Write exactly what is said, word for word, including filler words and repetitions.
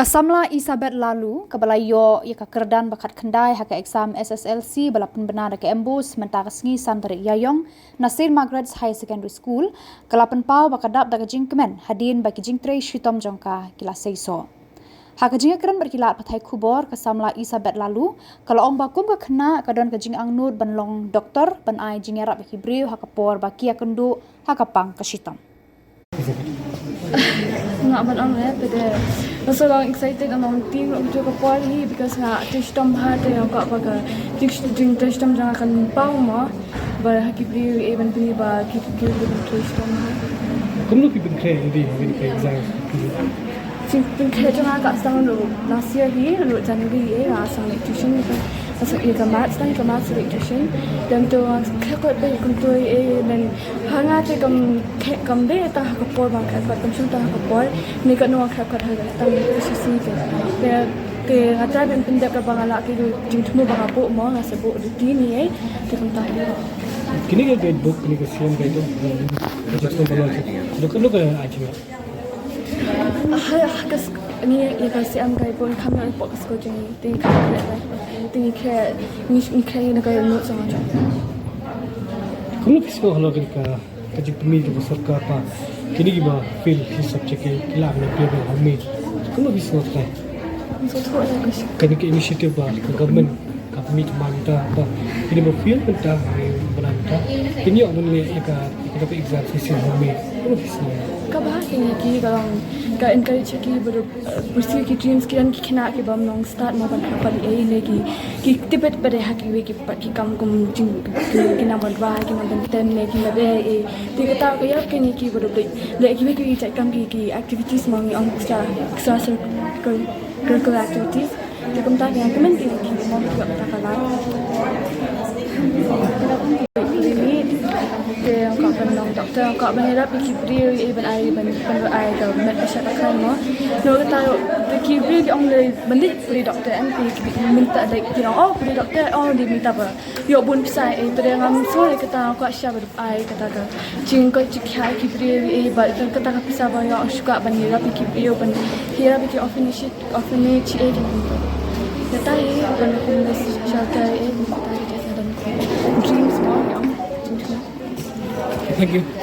Ka samla Isabeth Lalu, kaba la ïoh ïa ka kyrdan ba khatkhyndai ha ka exam S S L C ba la pynbna da ka MBOSE mynta ka sngi san tarik Ïaiong na St Margaret's Higher Secondary School, ka la pynpaw ba ka dap da ka jingkmen hadien ba ki jingtrei shitom jong ka ki la seisoh. Ha ka jingïakren bad ki lad pathai khubor, ka samla Isabeth Lalu ka la ong ba kum ka khynnah ka don ka jingangnud ban long doktor, ban ai jingïarap ïa ki briew ha ka por ba ki ïakynduh ha ka pang ka shitom. Nga ban ong eh, pede. Nga so long excited and long team long tu ka por hi because nga trei shitom bha te nga kwah ba ka jing jing trei shitom jong nga kan paw mo. Ba ha ki briew eh ban bini ba ki ki ban trei shitom bha. Kumno phi pynkhreh ïa ka exam? Jing pynkhreh jong nga ka sdang ruh last year hi, ruh January eh nga sdang leit tuition ïa ka, ïa ka maths, tang ïa ka maths leit tuition. Then to nga khreh kot beit kumto eh, then ha nga te kam khreh kam dei tang ha ka por ba nga khreh kot, kam shym tang ha ka por. Ni ka nong khreh kot ha ka tang ka shisha te. Te te nga try ban pyndep kaba nga lah ki jingthmu ba nga buh mo, nga sa buh duty ni eh. Te kumta hi. Kine ki guidebook, kine ki siem guidebook. Ka jingthmu ba long. Look look at it. Ha ha ka sk- ni ïa ka siem guidebook kham ïa pok ka skul jong ngi. Te ngi khreh, te ngi khreh, ngi ngi khreh ïa ka notes jong nga. Kumno phi sngew halor kane ka, ka jingpynmih kaba sorkar ba kine kiba fail ki subject ki la ïoh phi ba ha mih? Kumno phi sngew te? Ngi sngewthuh ïa ka shi- Kane ka initiative ba ka government ka pynmih mynta ba kine ba fail mynta, ba mynta kin ïoh ban leh ïa ka, ïa ka exam shisien ha mih. Kumno phi sngew? Kaba ha kine ki ka long ka encourage ki ba ruh, eh, pursue ki dreams ki, don ki khynnah ki bym long start mo ban khreh pat ïa ei ne ki, ki tip beit ba dei ha kiwei ki pat ki kam kum jing ki, ki nang ban rwai, ki nang ban tem ne ki, ba dei eh. Te kata ka ïarap kine ki ba ruh leh, leh kiwei ki jait kam ki, ki activities mo, ngi ong extra, extra curricular activities. Te kumta ki ïa kmen ki, ki mo ki ba kata ka lad. Te nga kwah ban long doctor, nga kwah ban ïarap ïa ki briew, ïa ban ai, ban, ban ai ka met ba shah ka khlaiñ mo. Namar kata ki briew ki ong lei ban dei pule doctor, em, ki, ki mynta dei ki ong, oh, pule doctor, oh, dei mynta ba ïoh bun pisa, eh, te ngam sngewthuh kata, nga kwah shisha ba ai kata ka jingkoit jingkhiah ïa ki briew, eh, ba kata ka pisa ba ïoh shu kwah ban ïarap ïa ki briew, ban ïarap ïa ki orphanage, orphanage, eh, kata hi, ban homeless shelter, eh, kata hi, kata hi, dreams mo, ïa. Thank you.